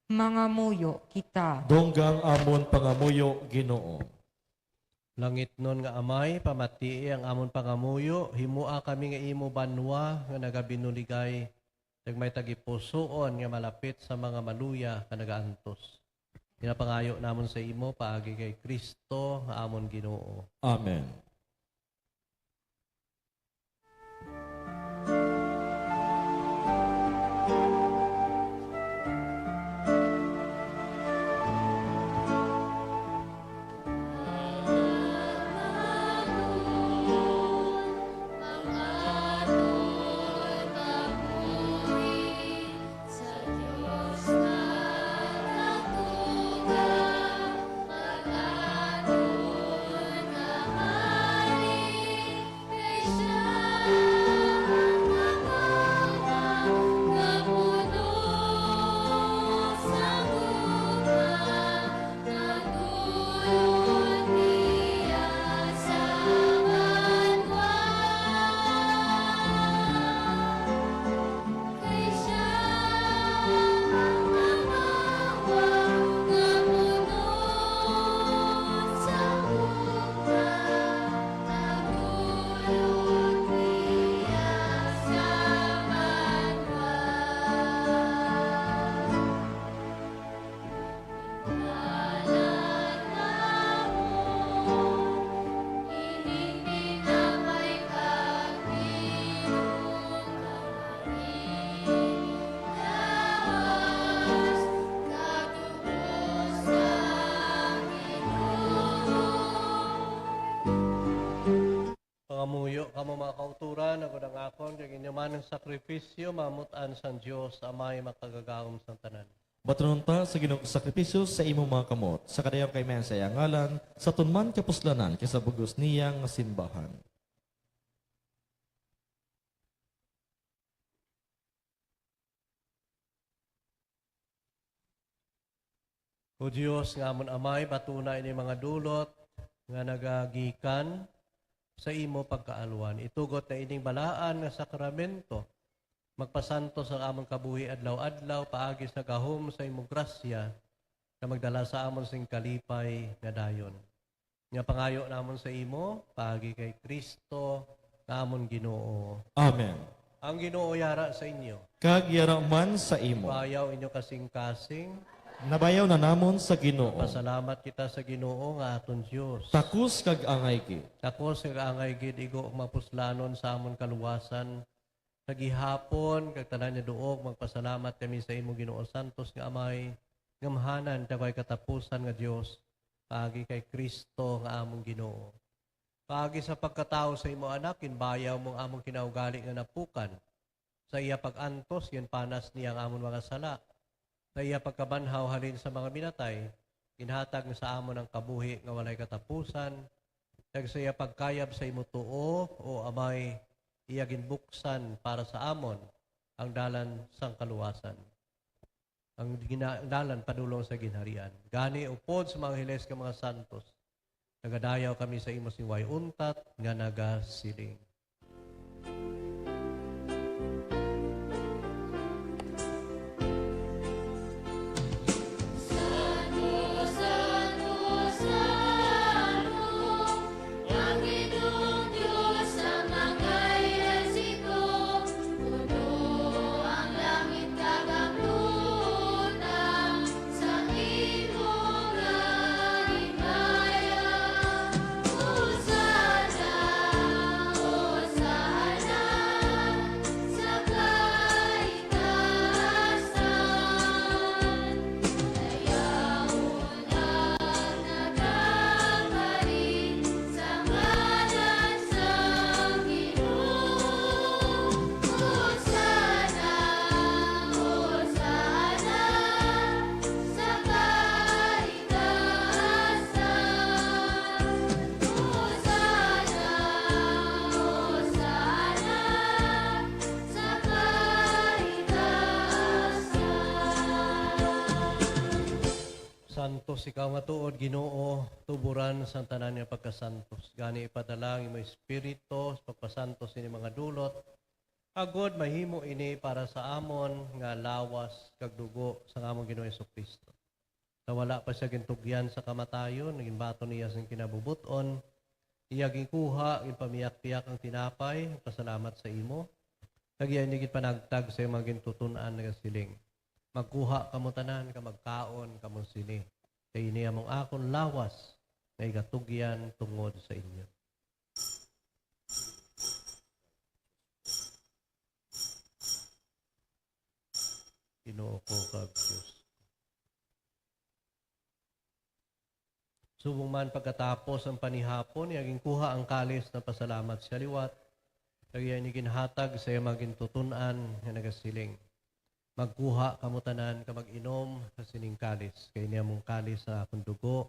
Mangamuyo kita. Dungga ang amon pangamuyo, Ginoo. Langitnon nga Amay, pamatii ang amon pangamuyo, himoa kami nga imo banwa nga nagabinuligay, kag may tagipusoon nga malapit sa mga maluya nga nagaantos. Ginapangayo namon sa imo paagi kay Cristo nga amon Ginoo. Amen. Yo kamo, mga kauturan, agod ang akon kag inyo man ang sakripisyo, mamut-an sang Dios, Amay makagagahom sang tanan. Batunon ta sa Ginoo sakripisyo sa imo mga kamot, sa kadayaw kay mayan sa iya ngalan, sa tunman kapuslanan kay sa bug-os niya nga simbahan. O Dios nga amon Amay, batuna ini mga dulot nga nagagikan sa imo pagkaalwan. Itugot na ining balaan nga sakramento magpasantos ang amon kabuhi adlaw-adlaw paagi sa gahom sa imo grasya, nga magdala sa amon sing kalipay nga dayon. Nga pangayo namon sa imo, paagi kay Cristo nga amon Ginoo. Amen. Ang Ginoo yara sa inyo. Kag yara man sa imo. Bayaw inyo kasing-kasing. Nabayaw na namon sa Ginoo. Pasalamat kita sa Ginoo nga aton Dios. Takos kag angay gid. Takos kag angay gid, igo, mapuslanon sa amon kaluwasan. Sa gihapon kag tanan nga duog, magpasalamat kami sa imo, Ginoo, santos nga Amay, gamhanan kag way katapusan nga Dios, paagi kay Cristo nga among Ginoo. Paagi sa pagkatawo sa imo Anak, ginbayaw mo ang among kinaugali nga napukan. Sa iya pag-antos, ginpanas niya ang amon mga sala. Sa iya pagkabanhaw halin sa mga minatay, ginhatag niya sa amon ang kabuhi nga walay katapusan, kag sa iya pagkayab sa imo tuo, O Amay, iya ginbuksan para sa amon ang dalan sang kaluwasan, ang gina-, dalan padulong sa ginharian. Gani, upod sa mga angeles nga mga santos, nagadayaw kami sa imo sing way untat nga nagasiling. Sa imo nga himaya, Hosanna, Hosanna, sa kaitaasan. Dayawon ang nagakari sa ngalan sang Ginoo. Hosanna, Hosanna, sa kaitaasan. Hosanna, Hosanna, sa kaitaasan. Santos ikaw nga tuod, Ginoo, tuboran sang tanan nga pagkasantos. Gani, ipadala ang imo Espiritu sa pagpasantos sini mga dulot, agod mahimo ini para sa amon nga lawas kag dugo sang amon Ginoo Jesu-Cristo. Sa wala pa sia gintugyan sa kamatayon, ginbaton niya sing kinabubot-on, iya ginkuha, ginpamiyak-piyak ang tinapay, pasalamat sa imo, kag iya ini ginpanagtag sa iyang mga gintuton-an, nagasiling, "Magkuha kamo tanan kag magkaon kamo sini, kay ini among akon lawas nga igatugyan tungod sa inyo." Ginoo ko kag Dios. Subong man pagkatapos ang panihapon, iya ginkuha ang kalis, nagpasalamat sia liwat, kag iya ini ginhatag sa iya mga gintuton-an nga nagasiling, "Magkuha kamo tanan kag mag-inom sa sining kalis, kay ini among kalis sa akon dugo,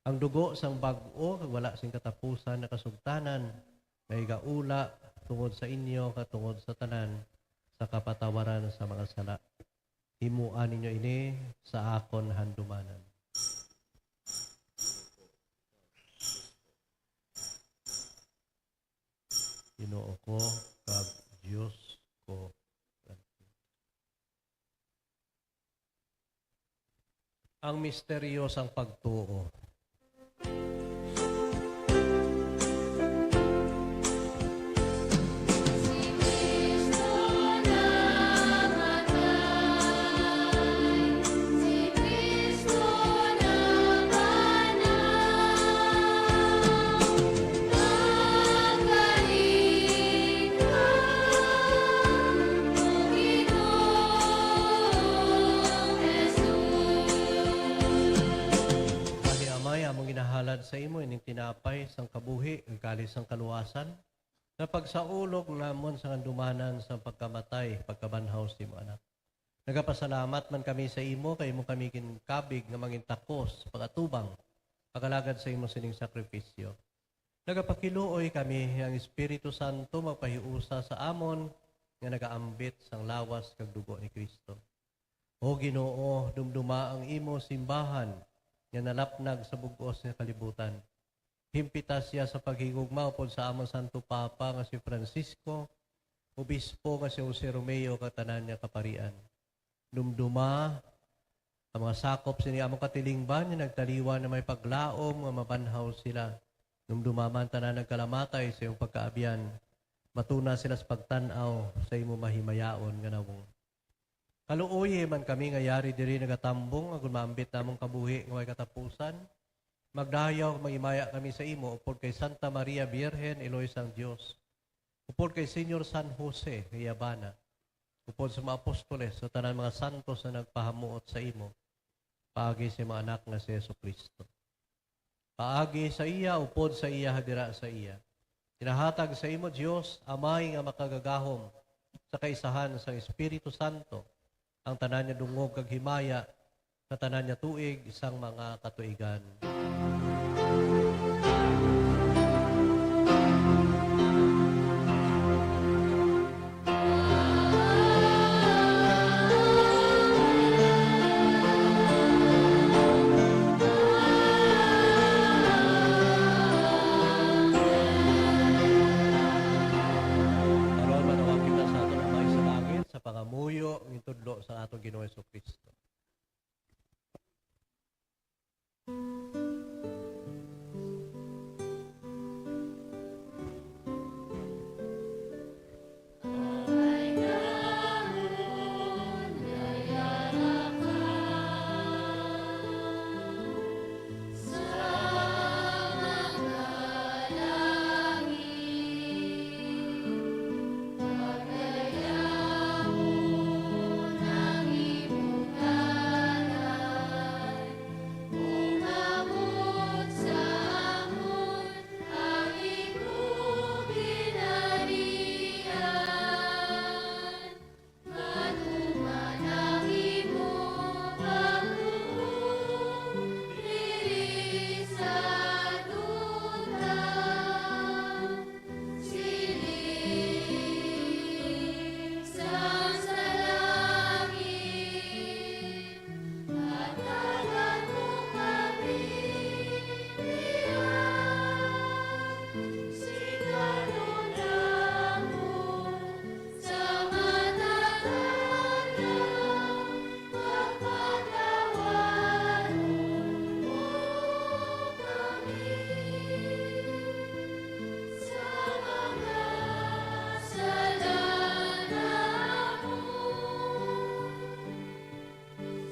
ang dugo sang bag-o kag wala sing katapusan nga kasugtanan, nga igaula tungod sa inyo kag tungod sa tanan sa kapatawaran sa mga sala. Himoa ninyo ini sa akon handumanan." Ginoo ko kag Dios ko. Ang misteryo sang pagtuo. Gani, Amay, among ginahalad sa imo ining tinapay sang kabuhi, ang kalis sang kaluwasan. Sa pagsaulog namon sa kandumanan sa pagkamatay, pagkabanhaw sa imo Anak. Nagapasalamat man kami sa imo, kay imo kami ginkabig nga mangin takos, pag-atubang, pag-alagad sa imo sining sakripisyo. Nagapakiluoy kami nga ang Espiritu Santo magpahiusa sa amon nga nagaambit sang lawas kag dugo ni Cristo. O Ginoo, dumduma ang imo simbahan nga nalapnag sa bug-os nga kalibutan. Himpita siya sa paghigugma upod sa amon Santo Papa nga si Francisco, Obispo nga si Jose Romeo, kag tanan nga kaparian. Dumduma ang mga sakop sini among katilingban nga nagtaliwan nga may paglaom nga mabanhaw sila. Dumduma man tanan nagkalamatay sa iyong pagkaabyan. Matuna sila sa pagtan-aw sa imo mahimayaon nga nawong. Kaluoyi man kami nga yari diri nagatambong, agod maambit namong kabuhi nga way katapusan. Magdayaw, maghimaya kami sa imo, upod kay Santa Maria Birhen, Iloy sang Dios, upod kay Señor San Jose nga iya bana, upod sa mga apostoles, sa tanan mga santos nga nagpahamuot sa imo, paagi sa imo Anak nga si Jesu-Cristo. Paagi sa iya, upod sa iya, dira sa iya. Ginahatag sa imo, Dios, Amay nga makagagahom sa kaisahan sang Espiritu Santo, ang tanan nga dungog kag himaya sa tanan nga tuig sang mga katuigan. Karon, manawag kita sa aton Amay sa langit sa pangamuyo nga gintudlo sa aton Ginoo Jesu-Cristo.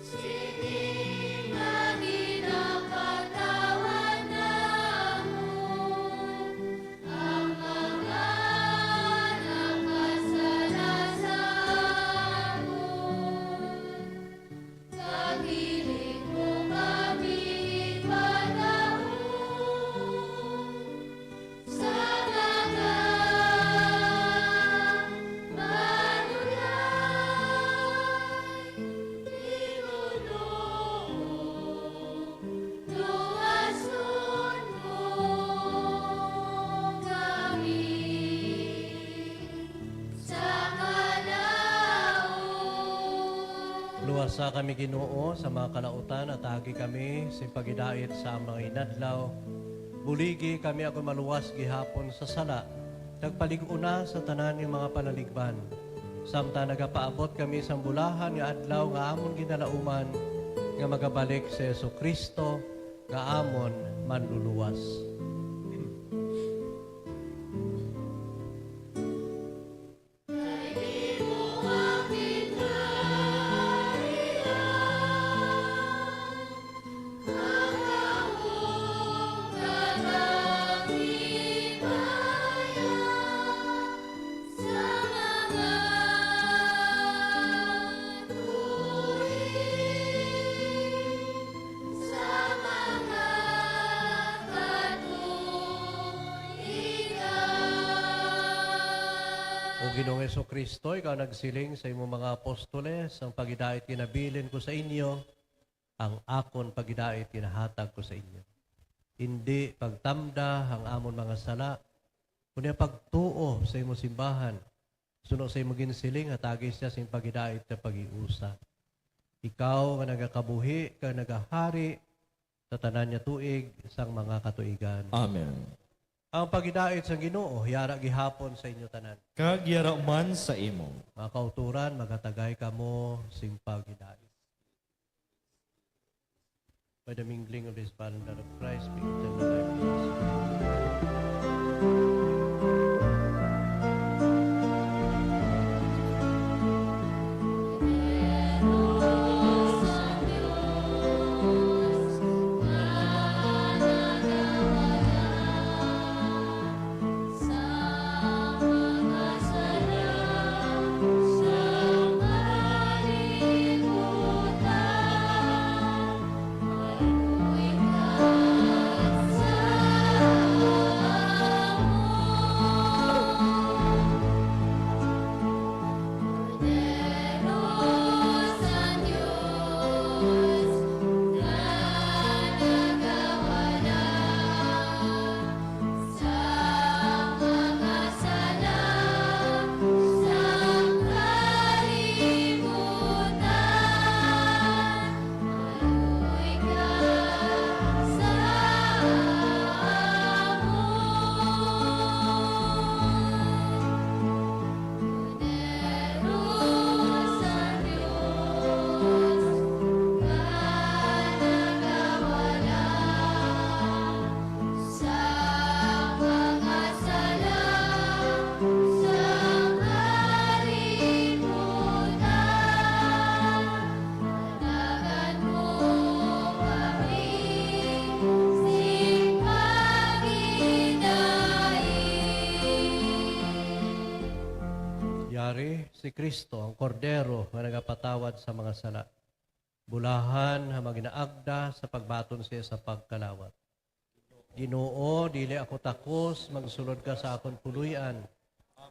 Sini nga ginapatawad namon ang mga nakasala sa amon, kag dili mo kami padahon sa mga panulay, Ginoo, luwason mo kami sa kalaut. Luwasa kami, Ginoo, sa mga kalautan, at agi kami sing pagidait sa mga inadlaw. Buligi kami agon maluwas gihapon sa sala, kag palig-una sa tanan nga mga panaligban. Samtang nagapaabot kami sang bulahan nga adlaw nga amon ginalauman, nga magabalik si Jesu-Cristo nga amon Manluluwas. O Ginoong Jesu-Cristo, ikaw nagsiling sa imong mga apostoles, "Ang pagidait ginabilin ko sa inyo, ang akon pagidait ginahatag ko sa inyo." Indi pagtamda ang amon mga sala, kundi ang pagtuo sa imong simbahan. Suno sa imong ginsiling, hatagi siya sing pagidait nga paghiusa. Ikaw nga nagakabuhi kag nagahari sa tanan nga tuig sang mga katuigan. Amen. Ang pagidait sang Ginoo yara gihapon sa inyo tanan. Kag yara man sa imo. Mga kauturan, maghatagay kamo sing pagidait. By the mingling of this body and blood of Christ, be eternal life to us. Yari si Cristo, ang Kordero nga nagapatawad sa mga sala. Bulahan nga maginaagda sa pagbaton siya sa pagkalawat. Ginoo, dili ako takos, magsulod ka sa akon puloy-an.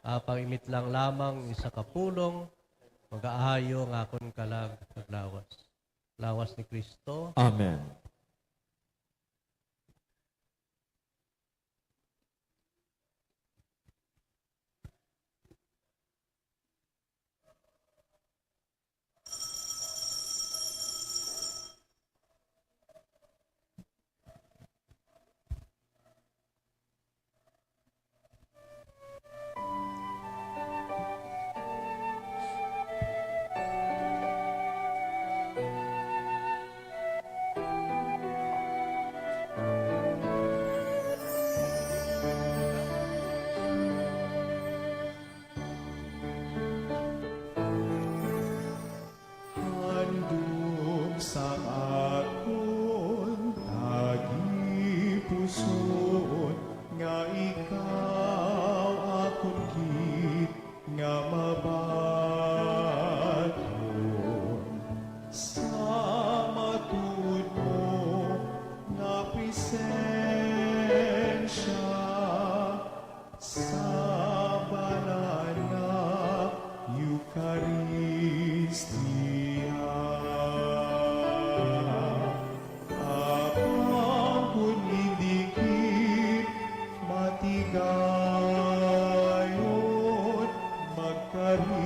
Apang imitlang lamang isa ka pulong, magaayo nga akon kalag paglawas. Lawas ni Cristo. Amen. Handom sa akon tagipusoon nga ikaw akon gid nga mabaton sa matuod mo nga presensya. Sa banal nga Eukaristia, apang kon indi gid matigayon, magkari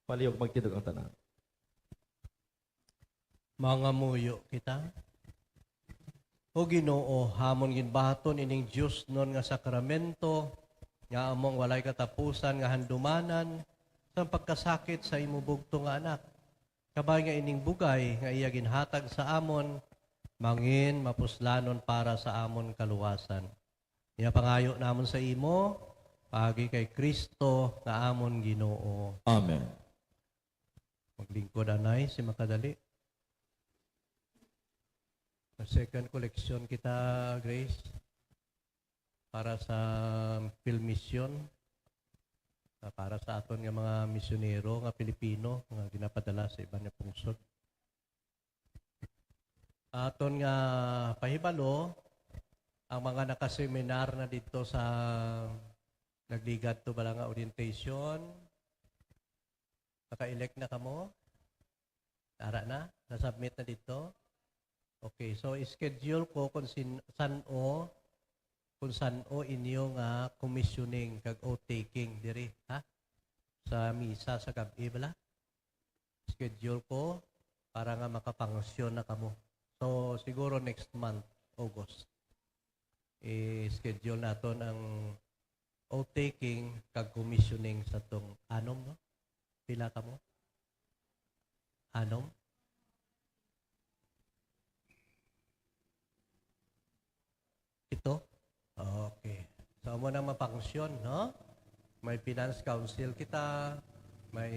Palihog magtindog ang tanan. Mangamuyo kita. O Ginoo, amon ginbaton ining diosnon nga sakramento, nga among walay katapusan nga handumanan sang pagkasakit sa imo bugtong nga Anak. Kabay nga ining bugay nga iya ginhatag sa amon, mangin mapuslanon para sa amon kaluwasan. Iya pangayo namon sa imo, paagi kay Cristo nga amon Ginoo. Amen. Maglingkod anay si makadali. Sa second collection kita, Grace, para sa film mission, ah, para sa aton nga mga misyonero nga Pilipino nga ginapadala sa iban nga pungsod. Aton nga pahibalo, ang mga nakaseminar na didto sa nagligad to bala nga orientation, naka-elect na kamo? Ara na? Na-submit na didto? Okay, so schedule ko kung sin-, san-o, kung san-o inyo nga commissioning kag oath-taking diri, ha? Sa misa sa gab-i bala. Schedule ko para nga makapangasyon na kamo. So, siguro next month, August, i-schedule naton ang oath-taking kag commissioning sa tong anom, no? Pila kamo? Anom? Ito? Okay. So, amo na mapangsyon, no? May finance council kita, may,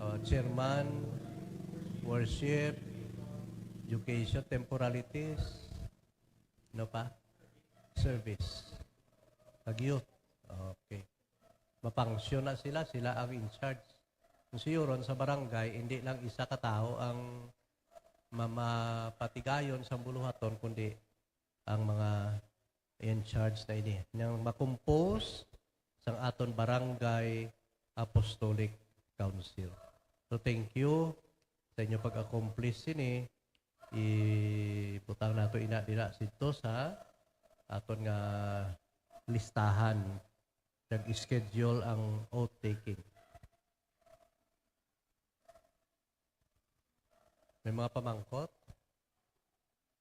uh, chairman, worship, education, temporalities, no pa? Service. Kag youth. Okay. Mapangsyon na sila, sila ang in charge. Ang siyuron sa barangay, hindi lang isa ka tawo ang mamapatigayon sang buluhaton, kundi ang mga in charge na ini, nga ma-compose sang aton Barangay Apostolic Council. So, thank you sa inyo pag-accomplish sini. Ibutang nato ina dira sidto sa aton nga listahan. Nag-schedule ang oath-taking. May mga pamangkot?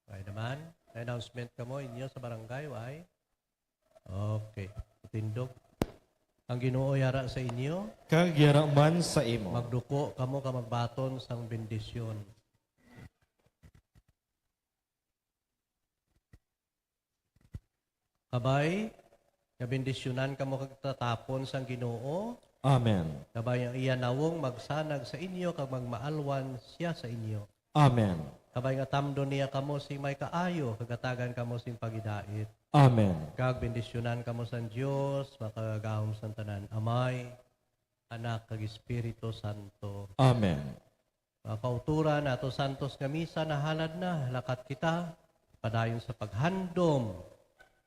Ay naman. May announcement kamo inyo sa barangay, way? Okay. Tindog. Ang Ginoo yara sa inyo. Kag yara man sa imo. Magduko kamo ka magbaton sang bendisyon. Kabay, nga bendisyonan kamo kag tatapon sang Ginoo. Amen. Kabay ang iya nawong magsanag sa inyo kag magmaalwan sia sa inyo. Amen. Kabay nga tamdon niya kamo sing may kaayo, kag hatagan kamo sing paghidait. Amen. Kag bendisyonan kamo sang Dios, makagagahom sang tanan, Amay, Anak, kag Espiritu Santo. Amen. Mga kauturan, ato santos nga misa nahalad na, lakat kita padayon sa paghandom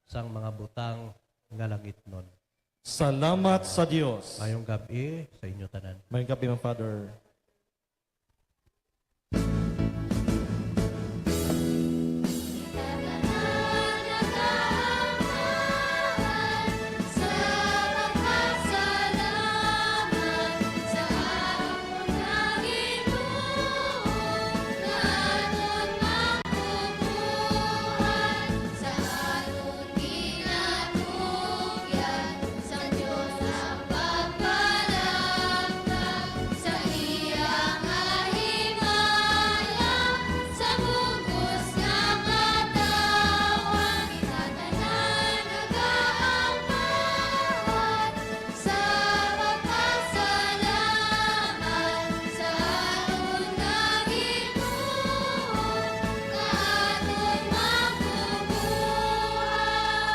sang mga butang nga langitnon. Salamat sa Dios. Mayong gab-i sa inyo tanan. Mayong gab-i, Father.